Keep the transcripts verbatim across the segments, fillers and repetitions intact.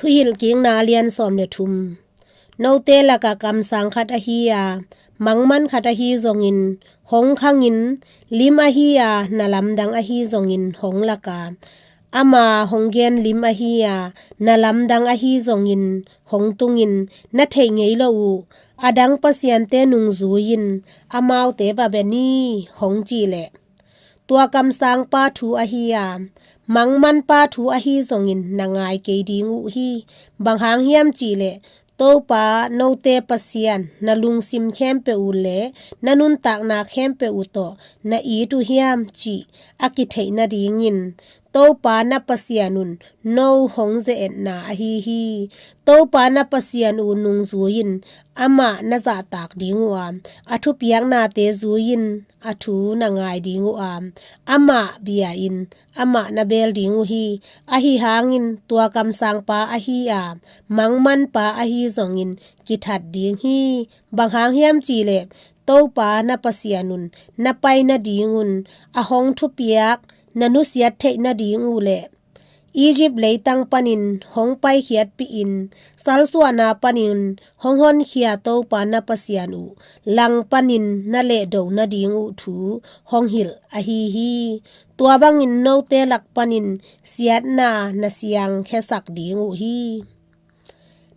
Thuhilhkikna lian sawm le thum. Note lakah kamsang khat ahi a, mangman khat ahi zongin, hong khangin, lim ahi a, na lamdang ahi zongin, hong lak a, ama hong gen lim ahi a, na lamdang ahi zongin, hong tungin, na theih ngei lo uh, a dang pasiante nungzui-in, amaute va be ni, hong cih leh, tua kamsangpa thu ahi a, mangmanpa thu ahi zongin na ngai kei ding uh hi. Bang hang hiam cih leh, Topa note Pasian na lungsim khempeuh uh le na nuntakna khempeuh uh tawh na it uh hiam cih a kitheih nadingin, Topa na Pasian un no hong ze-etna ahi hi. Topa na Pasian uh nungzui-in amah na zahtak ding uh a, a thupiaknate zui-in a thu na ngai ding uh a, amah bia-in amah na bel ding uh hi. Ahi hangin tua kamsangpa ahi a, mangmanpa ahi zongin kithat ding hi. Bang hang hiam cih leh, Topa na Pasian un na pai nadingun a hong thupiak na nusiat theih nading uh leh, Egypt leitang panin hong paikhiatpihin, salsuahna panin hong honkhia Topa na Pasian uh lang panin na lehdo nading uh thu hong hilh ahi hi. Tua bangin note lak panin siatna na siangkhiasak ding uh hi.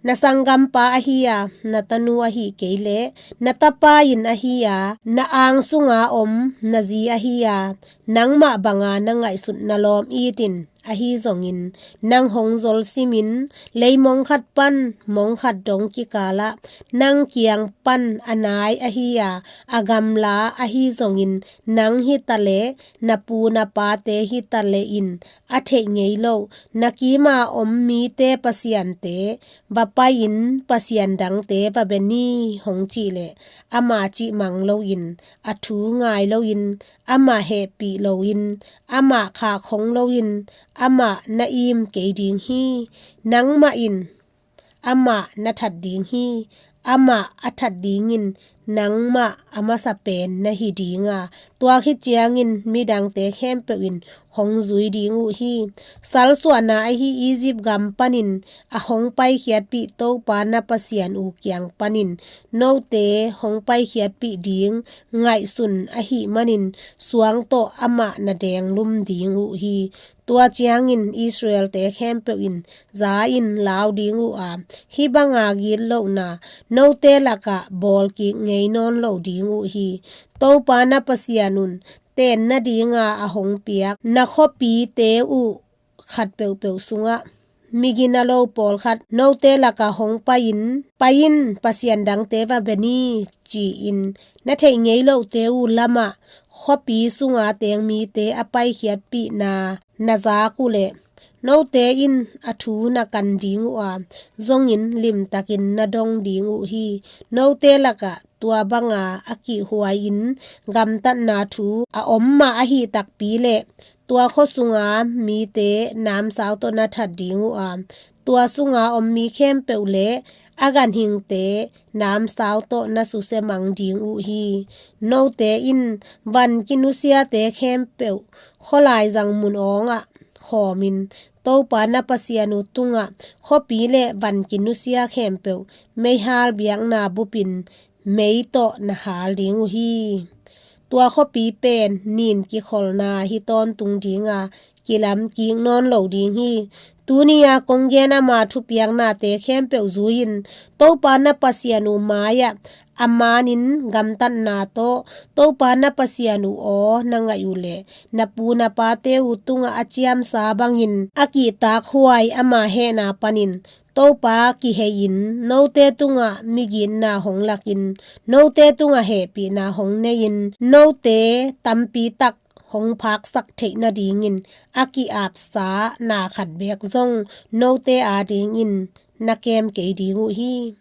Na sanggampa ahi a, na tanu ahi kei leh, na tapa in ahi a, na ang sunga om na zi ahi a, nangmah banga na ngaihsut na lawm itin ahi zongin, nang hong zolsimin, leimong khat pan mong khat dong kikalah nang kiang pan a nai ahi a, a gamla ahi zongin, nang hi ta leh, na pu na pate hi ta leh in a theih ngei lo, na kima om mite pasiante va pai-in, pasian dangte va be ni, hong cih leh, ama cih mang loin, a thu ngai loin, amah hehpih loin, amah khahkhong loin, amah na im kei ding hi. Nangmah in amah na that ding hi. Amah a that dingin nangmah a masa pen na hi ding a, tua khit ciangin midangte khempeuh in hong zui ding uh hi. Salsuahna ahi Egypt gam panin a hong paikhiatpih Topa na Pasian uh kiang panin note hong paikhiatpih ding ngaihsun ahih manin, suang tawh amah na denglum ding uh hi. Tua ciangin Israel-te khempeuh in za-in lau ding uh a, hih banga gitlohna note lakah bawl kik ngei nawn lo ding uh hi. Topa na Pasian un ten nadinga a hong piak na khuapite uh khat peuhpeuh sungah migina lo pawlkhat note lakah hong pai-in, pai-in, pasian dangte va be ni, ci-in na theih ngei lohte uh lamah khuapi sunga teng mite a paikhiatpihna na zak uh leh, note in a thu na kan ding uh a, zongin limtakin na dong ding uh hi. Note lakah tua banga a kihhuai-in gamtatna thu a om mah ahi takpi leh, tua khua sunga mite namsau tawh na that ding uh a, tua sunga om mi khempeuh le a ganhingte namsau tawh na susia mang ding uh hi. Note in van kinusiate khempeuh khualai zang mun awngah khawmin, Topa na Pasian uh tungah khuapi le van kinusia khempeuh meihal biakna bupin mei tawh na hal ding uh hi. Tua khuapi pen nin kikholna hi tawntung dinga, kilam kik nawn lo ding hi. Tuni-a kong gen ama thupiaknate khempeuh zui-in, Topa na Pasian uh mai-ah a manin gamtatna tawh Topa na Pasian uh aw na ngaih uh leh, na pu na pate uh tungah a ciamsa bangin a kihtakhuai ama hehna panin Topa kihei-in, note tungah migitna hong lakin, note tungah hehpihna hong nei-in, note tampi tak hong phaksak theih nadingin a ki-apsa na khat beek zong note adingin na kem kei ding uh hi.